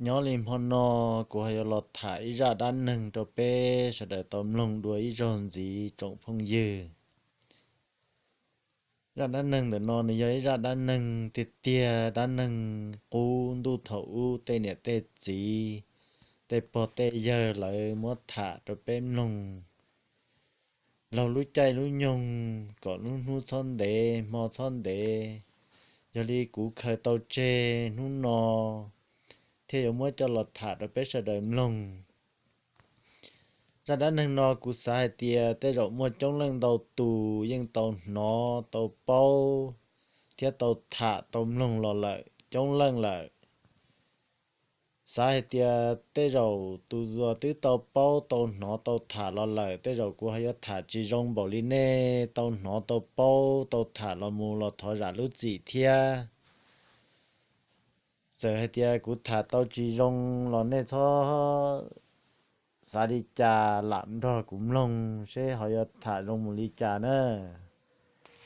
Nyob li hmo no kuv ho yuav los tham ib zaj dab neeg rau peb sawv daws tau mloog dua ib zaug ntxiv tsoom phooj ywg. Zaj dab neeg ntawm no nws yog ib zaj dab neeg tiag tiag, dab neeg qub ntuj thaum ub tej niam tej txiv, tej pog tej yawg lawv muab tham rau peb mloog laug lub caij lub nyoog kom lub hnub txhob ntev hmo txhob ntev. Yog li kuv khaws tau tseg hnub no thiaj yuav muab coj los tham rau peb sawv daws mloog. Zaj dab neeg no kuv xav hais tias tej zaum muaj coob leej ntau tus yeej tau hnov tau paub thiab tau tham tau mloog los lawm coob leej lawm. Xav hais tias tej zaum tus uas twb tau paub tau hnov tau tham los lawm, tej zaum kuv ho yuav tham tsis zoo npaum li nej tau hnov tau paub tau tham los mus los thov zam lub txim thiab. Txawm hais tias kuv tham tau tsis zoo los nej txhob xav li cas, lam nrog kuv mloog seb ho yuav tham zoo mus li cas na.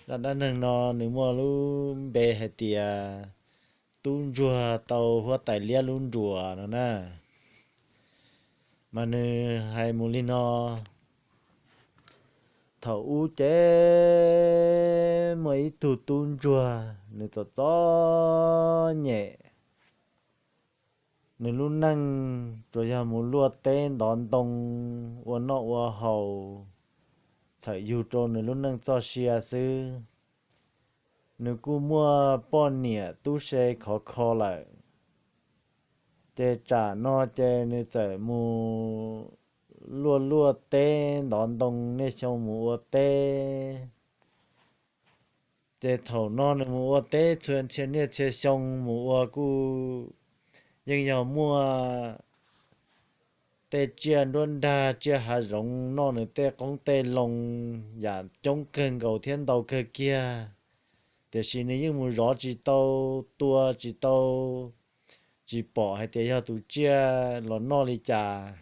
Zaj dab neeg no nws muaj lub npe hais tias tub ntsuag tau huab tais liab lub nruas no na. Mas nws hais mus li no: Thaum ub ces muaj ib tug tub ntsuag, nws txom txom nyem, nws lub neej tsuas yog mus luaj teb ntov ntoo ua noj ua haus, txhawm yug rau nws lub neej txoj sia xwb. Nws kuj muaj poj niam tub se khov kho lawm, ces tsam no ces nws txawm mus luaj luaj teb ntov ntoo niaj xyoo mus ua teb. Ces thaum no nws mus ua teb txhia niaj txhia xyoo mus ua kuj yeej yog muaj tej tsiaj nruab nrag tsiaj hav zoov noj nws tej qoob tej loo yam coob kawg nkaus thiab ntau kawg kiag, tiam sis nws yeej mus zov tsis tau, tua tsis tau, tsis pom hais tias yog tus tsiaj los noj li cas.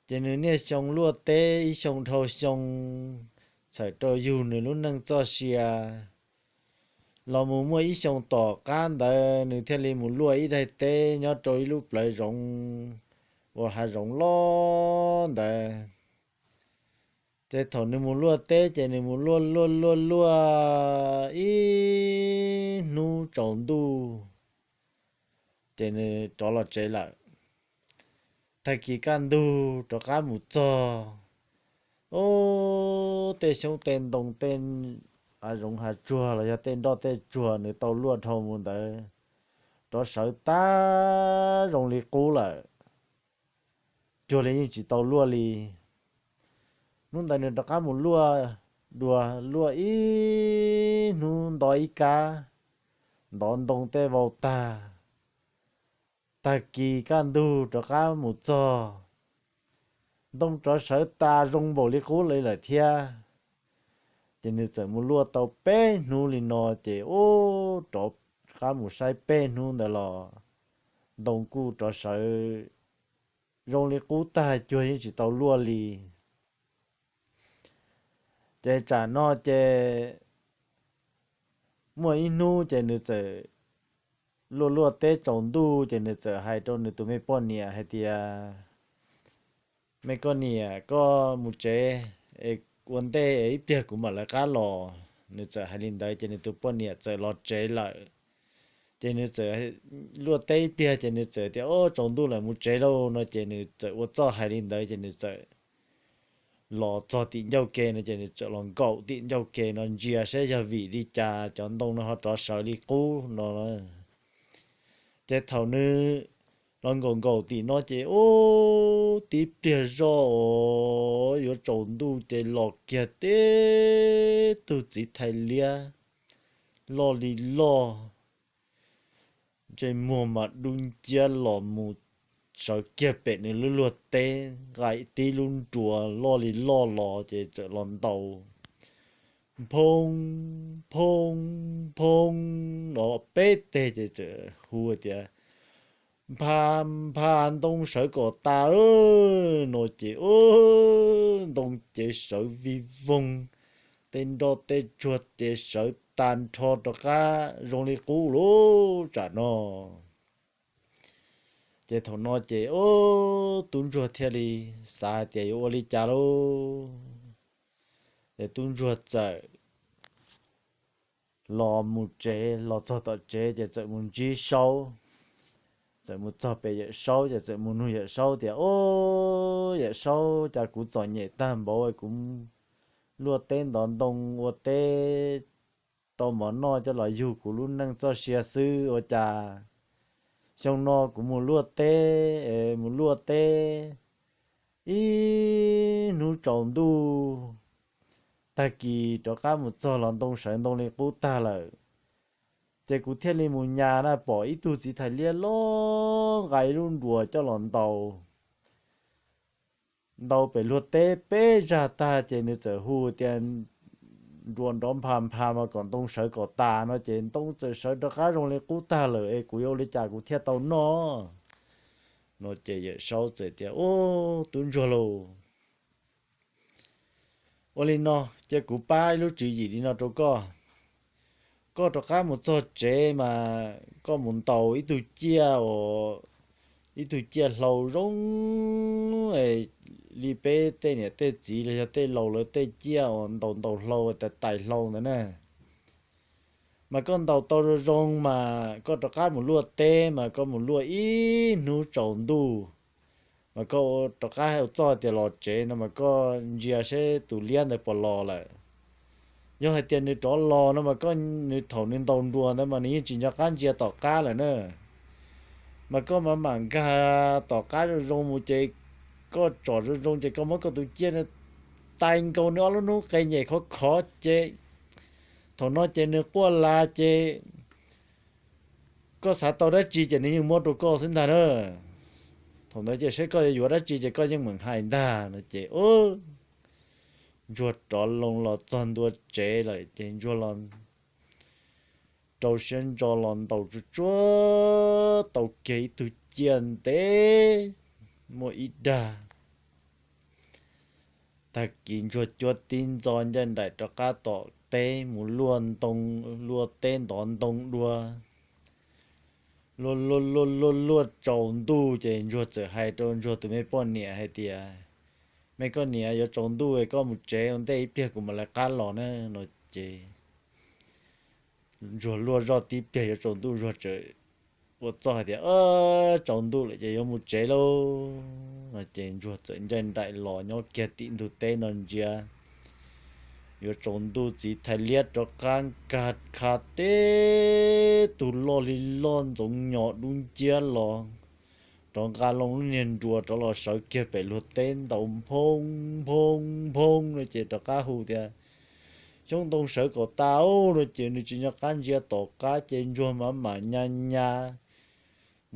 Ces nws niaj xyoo luaj teb ib xyoo dhau xyoo, txhawm rau yug nws lub neej txoj sia. Los mus muaj ib xyoo tom qab ntawd nws thiaj li mus luaj ib daim teb nyob rau ib lub plawv zoov uas hav zoov loj ntawd. Ces thaum nws mus luaj teb ces nws mus luaj luaj luaj luaj ib hnub tsaus ntuj, ces nws rov los tsev lawm. Tag kis kaj ntug rov qab mus txog, ub, tej xyoob tej ntoo tej hav zoov hav tsuag los yog tej nroj tej tsuag nws tau luaj dhau mus ntawd rov sawv tag zoo li qub lawm, cuag li yeej tsis tau luaj li. Hnub ntawd nws rov qab mus luaj dua, luaj ib hnub nto ib kab, ntov ntoo tej vau tag. Tag kis kaj ntug rov qab mus txog, ntoo rov sawv tas zoo npaum li qub li lawm thiab. Ces nws txawm mus luaj tau peb hnub li no, ces ub, rov qab mus saib peb hnub ntawd los ntoo kuj rov sawv zoo li qub tag, cuag yeej tsis tau luaj li. Ces tsam no ces muaj ib hnub ces nws txawm luaj luaj teb tsaus ntuj ces nws txawm hais rau nws tus me poj niam hais tias, me koj niam, koj mus tsev es ua ntej es ib pliag kuv mam lawv qab los. Nws txawm hais li ntawd ces nws tus poj niam txawm los tsev lawm. Ces nws txawm luaj teb ib pliag ces nws txawm tias, o, tsaus ntuj lawm mus tsev lauj no ces nws txawm ua txuj hais li ntawd ces nws txawm los txog tim ncauj ke no ces nws txawm los nkaum tim ncauj ke no ntsia saib yog vim li cas cov ntoo no ho rov sawv li qub no. Ces thaum nws los nkaum nkaum tim no ces ub, tib pliag zoj os, yuav tsaus ntuj ces los kiag tib tug txiv thais liab loj li loj, ntsej muag mas dub nciab los mus sawv kiag pem nws lub luag teb, nqa tib lub nruas loj li loj los ces txawm los ntaus nphoo nphoo nphoo no peb teg ces txawm hu tias, npha, npha ntoo sawv kom tas no ces ub, ntoo ces sawv vij voog, tej nroj tej tsuag ces sawv tas nrho rov qab zoo li qub lawm tsam no. Ces thaum no ces ub, tub ntsuag thiaj li xav hais tias yuav ua li cas lauj. Ces tub ntsuag txawm los mus tsev, los txog tom tsev ces txawm mus ntsib saub. Txawm mus txog pem yawm saub ces txawm mus nug yawm saub tias, Ub, yawm saub, cas kuv txom nyem tag npaum, kuv luaj teb ntov ntoo ua teb tau mov noj coj los yug kuv lub neej txoj sia xwb, ua cas xyoo no kuv mus luaj teb, mus luaj teb ib hnub tsaus ntuj, tag kis rov qab mus txog los ntoo sawv ntoo li qub tag lawm. Ces kuv thiaj li mus nyas na pom ib tug txiv thais liab loj nqa ib lub nruas coj los ntaus, ntaus pem luag teb peb zag tag ces nws txawm hu tias, Nruas nrov npha npha mas kom ntoo sawv kom tas no ces ntoo txawm sawv rov qab zoo li qub tag lawm es kuv yuav ua li cas kuv thiaj tau noj? No ces yawm saub txawm tias, Ub, tub ntsuag lauj, ua li no, cia kuv pab ib lub tswv yim li no rau koj. Koj rov qab mus txog tsev mas koj mus ntaus ib tug ciaj uas, ib tug ciaj hlau zoo li peb tej niam tej txiv los yog tej laus lawv tej ciaj uas ntaus ntaus hlau tais tais hlau ntawd na. Mas koj ntaus tau zoo zoo mas koj rov qab mus luaj teb mas koj mus luaj ib hnub tsaus ntuj, mas koj rov qab ua txuj tias los tsev no mas koj ntsia seb tus liab ntawd puas los lawm. Yog hais tias nws rov los no mas koj, nws thaum nws ntaus nruas ntawd mas nws yeej tsis nco qab ntsia tom qab lawm na. Mas koj mam mam nkag tom qab zoo zoo mus ces koj tsom zoo zoo ces koj muab koj tus ciaj tais nkaus nws ob lub noob qes nyem khov khov ces thaum no ces nws quaj las ces koj xav tau dab tsi ces nws yeej muab rau koj xwb ntag na. Thaum ntawd ces saib koj yuav yuav dab tsi ces koj yeej meem hais ntag no ces ntsuag rov loo los txog ntua tsev lawm ces ntsuag los rau siab ntso los ntaus tsuag tsuag tau kiag ib tug ciaj ntev muaj ib dag. Tag kis ntsuag cuab tib ntxo ncaj nraim rov qab tom teb mus luaj ntoo, luaj teb ntov ntoo dua. Luaj luaj luaj luaj luaj tsaus ntuj ces ntsuag txawm hais rau ntsuag tus me poj niam hais tias, Me koj niam, yuav tsaus ntuj koj mus tsev ua ntej ib pliag kuv mam li qab los na no ces ntsuag luaj zoj tib pliag yuav tsaus ntuj ntsuag txawm ua txuj hais tias, Tsaus ntuj lawm ces yuav mus tsev lauj no ces ntsuag txawm ncaj nraim los nyob kiag tim ntug teb no ntsia. Yuav tsaus ntuj txiv thais liab rov qab nkag kha teb tug loj li loj ntxoov nyos dub nciab los rov nqa loo lub niag nruas rov los sawv kiag pem luag teb ntaus nphoo nphoo nphoo no ces rov qab hu tias, Xyoob ntoo sawv kom tas no ces nws tsis nco qab ntsia tom qab ces ntsuag mam mam nyas nyas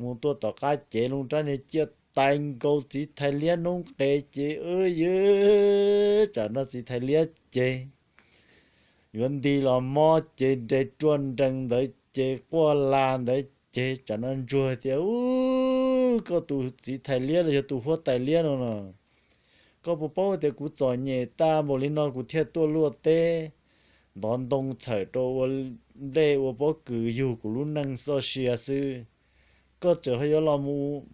mus tuaj tom qab cev loo rab niag ciaj tais nkaus txiv thais liab noob qes ces ywv, tsam no txiv thais liab ces yuav nti los mob ces nres ruaj nrees ntawd ces quaj las ntawd ces tsam no ntsuag tias, Ub, koj tus txiv thais liab los yog tus huab tais liab no no, koj puas paub tias kuv txom nyem tag npaum li no kuv thiaj tuaj luaj teb ntov ntoo txhawm rau ua nplej ua pob kws yug kuv lub neej txoj sia xwb, koj tseem ho yuav los mus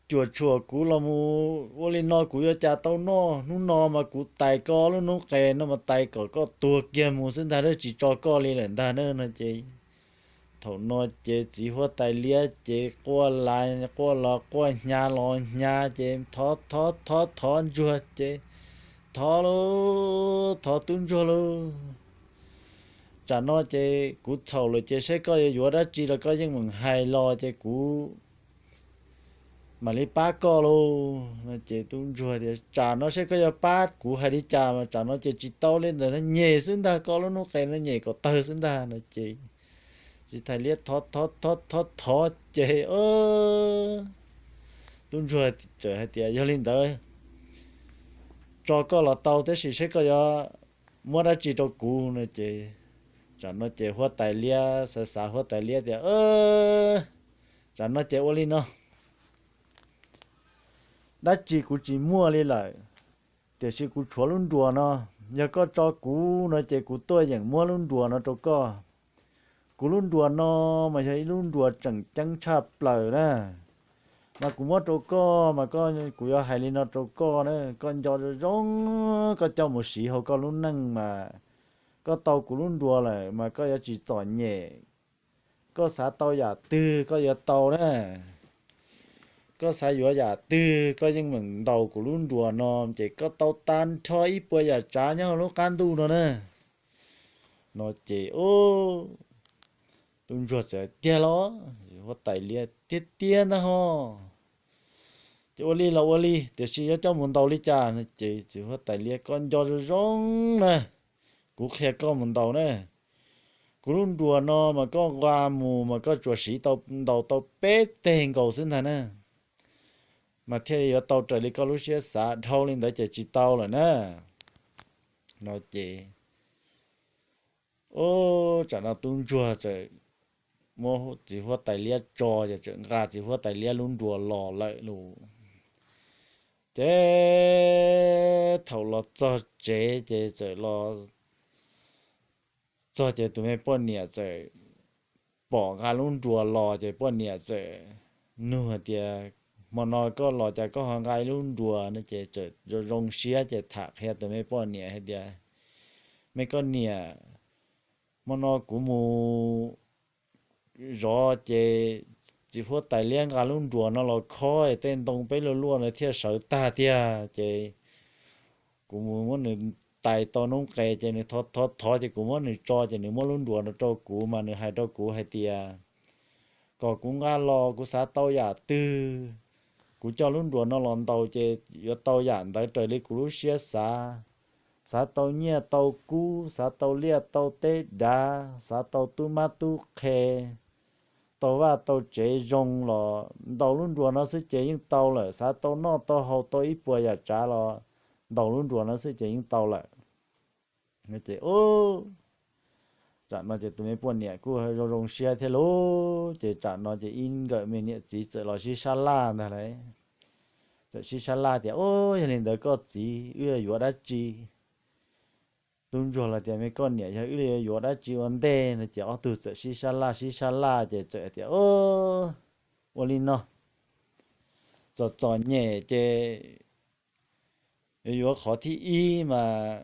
cuam tshuam kuv los mus ua li no kuv yuav cas tau noj. Hnub no mas kuv tais koj lub noob qes no mas tais kom koj tuag kiag mus xwb ntag, tsis tso koj li lawm ntag na no ces thaum no ces txiv huab tais liab ces quaj las quaj los quaj, hnyav los hnyav ces thov thov thov thov ntsuag ces thov lauj, thov tub ntsuag lauj, tsam no ces kuv txhaum lawm ces saib koj yuav yuav dab tsi los koj yeej meem hais los ces kuv mam li pab koj lauj no ces tub ntsuag tias, Tsam no saib koj yuav pab kuv hais li cas mas tsam no ces tsis tau li ntawd, nyem xwb ntag, koj lub noob qes no nyem kom tawg xwb ntag no ces txiv thais liab thov thov thov thov thov ces tub ntsuag txawm hais tias, Yog li ntawd tso koj los tau, tab sis saib koj yuav muab dab tsi rau kuv no ces tsam no ces huab tais liab xav xav, huab tais liab tias, Tsam no ces ua li no, dab tsi kuv tsis muaj li lawm, tiam sis kuv tshuav lub nruas no, yog koj tso kuv no ces kuv tuaj yeem muab lub nruas no rau koj. Kuv lub nruas no mas yog ib lub nruas tseem ceeb tshaj plaws na. Mas kuv muab rau koj mas koj, kuv yuav hais li no rau koj na, koj nco zoo zoo, koj coj mus siv hauv koj lub neej mas koj tau kuv lub nruas lawm mas koj yuav tsis txom nyem. Koj xav tau yam twg koj yuav tau na. Koj xav yuav yam twg koj yeej meem ntaus kuv lub nruas no ces koj tau tag nrho ib puas yam tsav nyob hauv lub qab ntuj no na. No ces ub, tub ntsuag txawm tiag los, huab tais liab tiag tiag ntag ho. Ces ua li los ua li, tiam sis yuav coj mus ntaus li cas no ces txiv huab tais liab, koj nco zoo zoo na, kuv qhia koj mus ntaus na. Kuv lub nruas no mas koj nqa mus mas koj tsuas siv tau ntaus tau peb teg nkaus xwb ntag na. Mas thiaj li yuav tau raws li koj lub siab xav, dhau li ntawd ces tsis tau lawm na. No ces ub, tsam no tub ntsuag txawm muab txiv huab tais liab tso ces txawm nqa txiv huab tais liab lub nruas los lawm lauj. Ces thaum los txog tsev ces txawm los txog ces tus me poj niam txawm pom nqa lub nruas los ces poj niam txawm nug hais tias, hmo no koj los cas koj ho nqa ib lub nruas no ces txawm zoo zoo siab ces tham qhia tus me poj niam hais tias, me koj niam, hmo no kuv mus zov ces txiv huab tais liab nqa lub nruas no los khob es tej ntoo peb luaj luaj no thiaj sawv tag tiag ces kuv mus muab nws tais tau noob qes ces nws thov thov thov ces kuv muab nws tso ces nws muab lub nruas no rau kuv mas nws hais rau kuv hais tias kom kuv nqa los kuv xav tau yam twg, kuv coj lub nruas no los ntaus ces yuav tau yam ntawd raws li kuv lub siab xav. Xav tau nyiaj tau kub, xav tau liaj tau teb dav, xav tau tub mab tub qhe, tau vaj tau tsev zoo los ntaus lub nruas no xwb ces yeej tau lawm. Xav tau noj tau haus tau ib puas yam tsav los ntaus lub nruas no xwb ces yeej tau lawm. Ces tsam no ces tus me poj niam kuj zoo zoo siab thiab lauj. Ces tsam no ces ib nkawm me niam txiv txawm los sib sab laj ntag lauj. Txawm sib sab laj tias, ub, yog li ntawd koj txiv, wb yuav yuav dab tsi? Tub ntsuag los tias, me koj niam, yog wb li yuav yuav dab tsi ua ntej no? Ces ob tug txawm sib sab laj sib sab laj ces txawm tias, ua li no, txom txom nyem ces yuav yuav qhov thib ib mas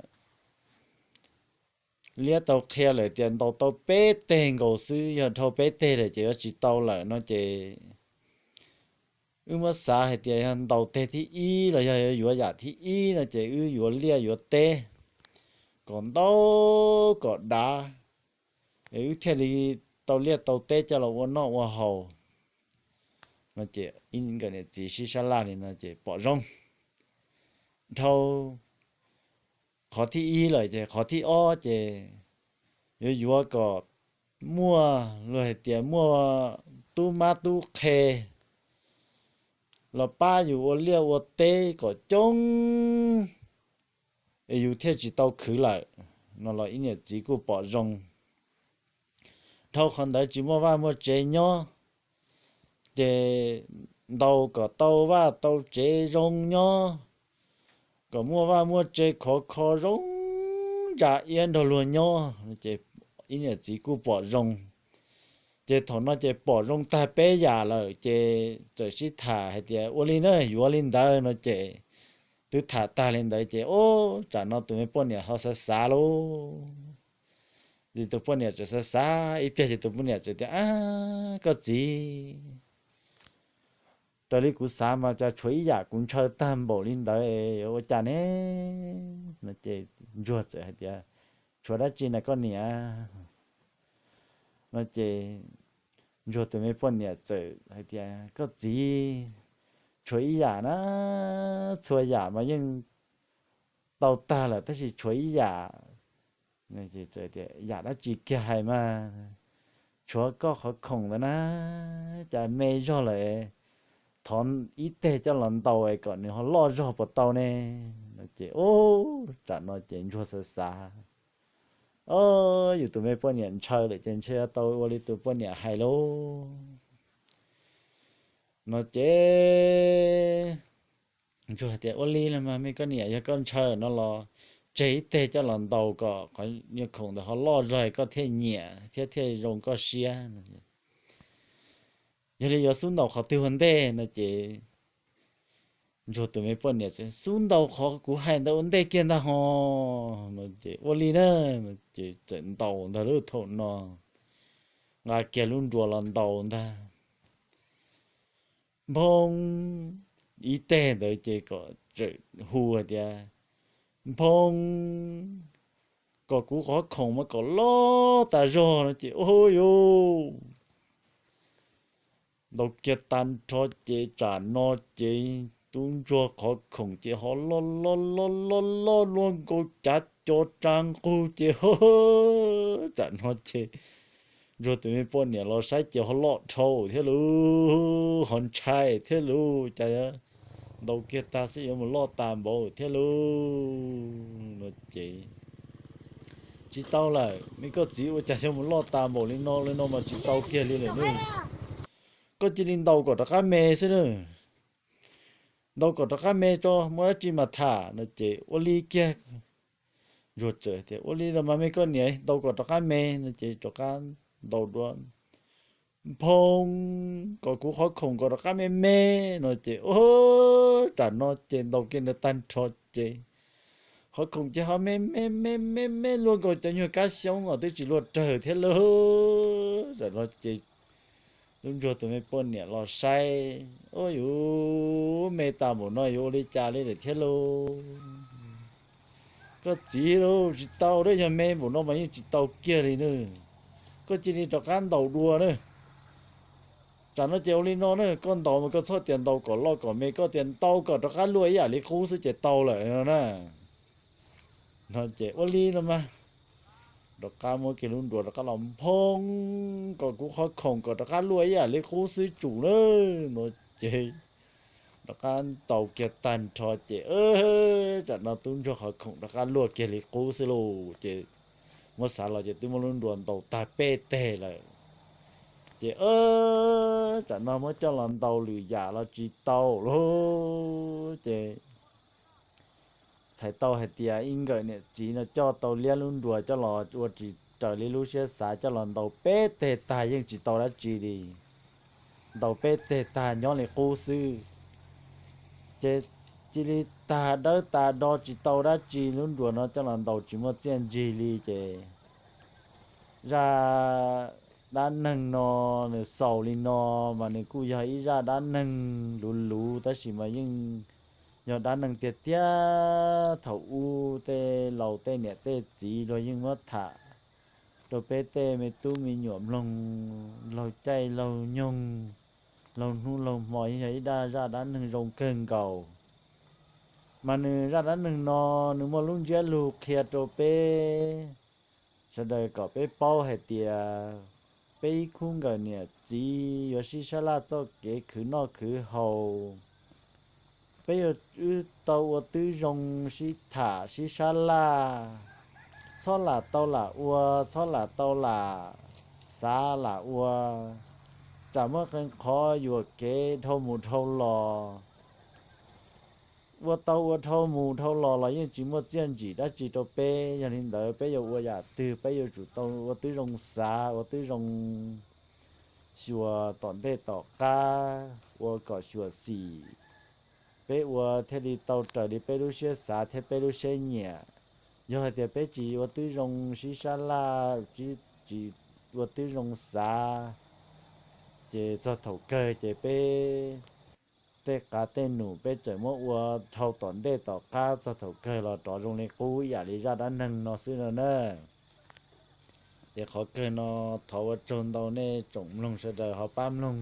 liab tau qhia lawm tias ntaus tau peb teg nkaus xwb, yog dhau peb teg lawm ces yuav tsis tau lawm no ces wb muab xav hais tias yog ntaus teg thib ib los yog yuav yuav yam thib ib no ces wb yuav liaj yuav teb kom ntau kom dav, es wb thiaj li tau liaj tau teb coj los ua noj ua haus no. Ces ib nkawm niam txiv sib sab laj li no ces pom zoo. Dhau qhov thib ib lawm ces qhov thib ob ces yuav yuav kom muaj, luag hais tias muaj tub mab tub qhe los pab yus ua liaj ua teb kom coob es yus thiaj tsis tau khwv lawm no los ib niam txiv kuj pom zoo. Dhau qhov ntawd tsis muaj vaj muaj tsev nyob, ces ntaus kom tau vaj tau tsev zoo nyob, kom muaj vaj muaj tsev khov kho zoo ntsa iab nrog luag nyob, ces ib niam txiv kuj pom zoo. Ces thaum no ces pom zoo tag peb yam lawm ces txawm sib tham hais tias ua li na, yuav li ntawd no ces twb tham tag li ntawd ces ub, tsam no tus me poj niam ho xav xav lauj. Ces tus poj niam txawm xav xav ib pliag ces tus poj niam txawm tias, ab, koj txiv, raws li kuv xav mas cas tshuav ib yam kuv ntshaw tag npaum li ntawd, ua cas ne? No ces ntsuag txawm hais tias, tshuav dab tsi na koj niam? No ces ntsuag tus me poj niam txawm hais tias, koj txiv, tshuav ib yam na, txhua yam mas yeej tau tag lawm tab sis tshuav ib yam. Yam dab tsi kiag hais mas, tshuav koj qhov khoom ntawd na, cas me zog lawm, thov ib teg coj los ntaus kom nws ho loj zog puas tau ne? No ces ub, tsam no ces ntsuag xav xav, o, yus tus me poj niam ntshaw lawm ces ntshe yuav tau ua li tus poj niam hais lauj. No ces ntsuag tias, ua li los mas me koj niam, yog koj ntshaw no los tseg ib teg coj los ntaus kom qhov nyuag khoom ntawd ho loj zog koj thiaj nyiam thiab thiaj zoo koj siab. Yog li yuav xub ntaus qhov twg ua ntej no ces Ntsuag tus me poj niam xub ntaus qhov kuv hais ntawd ua ntej kiag ntag ho. No ces ua li na, ces txawm ntaus ntag lub thaum no, nqa kiag lub nruas los ntaus ntag. Nphoo ib teg ntawd ces kom txawm hu hais tias, nphoo, kom kuv qhov khoom mas kom loj tas zog no ces ua yuv, ntaus kiag tag nrho ces tsam no ces tub ntsuag qhov khoom ces ho loj loj loj loj loj luaj nkaus cav co tsa nqug ces tsam no ces ntsuag tus me poj niam los saib ces ho loj dhau thiab lauj, ho ntshai thiab lauj, cas ntaus kiag tag xwb yuav mus loj tas npaum thiab lauj. No ces tsis tau lawm, me koj txiv, ua cas yuav mus loj tas npaum li no li no mas tsis tau kiag li lawm nawb. Koj cia li ntaus kom rov qab me xwb nawb, ntaus kom rov qab me tso muaj dab tsi mas tham no ces ua li kiag. Ntsuag txawm tias ua li los mas me koj niam, ntaus kom rov qab me no ces rov qab ntaus dua, nphoo, kom kuv qhov khoom kom rov qab me me no ces ua tsam no ces ntaus kiag ntawd tag nrho ces qhov khoom ces ho me me me me me luaj nkaus cov nyuag kab xyoob os twb tsis luaj rawg thiab lauj. Tsam no ces tub ntsuag tus me poj niam los saib, ua yuv, me tas npaum no yuav ua li cas li lawm thiab lauj. Koj txiv lauj, tsis tau, yog me npaum no mas yeej tsis tau kiag li nawb. Koj cia li rov qab ntaus dua nawb. Tsam no ces ua li no na, koj ntaus mas koj txhob tias ntaus kom loj kom me, koj tias ntaus kom rov qab luaj ib yam li qub xwb ces tau lawm no na. No ces ua li no mas rov qab muab kiag lub nruas rov qab los nphoo, kom kuv qhov khoom kom rov qab luaj ib yam li qub xwb tsum na. No ces rov qab ntaus kiag tag nrho ces tsam no tub ntsuag qhov khoom rov qab luaj kiag li qub xwb lauj. Ces muab xav los ces twb muab lub nruas ntaus tag peb teg lawm. Ces tsam no muab coj los ntaus lwm yam los tsis tau lauj. Ces txhais tau hais tias ib nkawm niam txiv no coj tau liab lub nruas coj los ua tsis raws li lub siab xav, coj los ntaus peb teg tag yeej tsis tau dab tsi li. Ntaus peb teg tag nyob li qub xwb. Ces cia li tag dawb tag do tsis tau dab tsi, lub nruas no coj los ntaus tsis muaj txiaj ntsig li ces zaj dab neeg no nws xaus li no, mas nws kuj yog ib zaj dab neeg luv luv tab sis mas yeej yog dab neeg tiag tiag. Thaum ub tej laus tej niam tej txiv luag yeej muab tham rau peb tej me tub me nyuam mloog laug caij laug nyoog, laug hnub laug hmo, yeej yog ib zaj dab neeg zoo kawg nkaus. Mas nws zaj dab neeg no nws muaj lub ntsiab lus qhia rau peb sawv daws kom peb paub hais tias peb ib khub nkawm niam txiv yuav sib sab laj txoj kev khwv noj khwv haus, peb yuav wb tau ua tib zoo sib tham sib sab laj, txhob lam tau lam ua, txhob lam tau lam xav lam ua, tsam muaj qee qhov yuam kev dhau mus dhau los. Ua tau ua dhau mus dhau los los yeej tsis muaj txiaj ntsim dab tsi rau peb. Yog li ntawd peb yuav ua yam twg peb yuav tsum tau ua tib zoo xav, ua tib zoo xyuas tom ntej tom qab, ua kom xyuam xim, peb ua thiaj li tau raws li peb lub siab xav thiab peb lub siab nyiam. Yog hais tias peb tsis ua tib zoo sib sab laj, tsis ua tib zoo xav, ces txog thaum kawg ces peb tej qav tej num peb tseem muab ua dhau tom ntej tom qab, txog thaum kawg los rov zoo li qub ib yam li zaj dab neeg no xwb no na. Ces qhov kawg no thov ua tsaug ntau nej tsoom mloog sawv daws ho pab mloog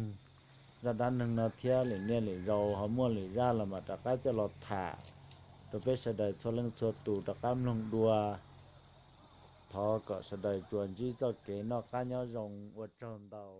zaj dab neeg no thiab, lwm niaj lwm zaus ho muaj lwm zaj los mam rov qab coj los tham rau peb sawv daws txhua leej txhua tus rov qab mloog dua. Thov kom sawv daws tsuas ntsib txoj kev noj qab nyob zoo, ua tsaug ntau.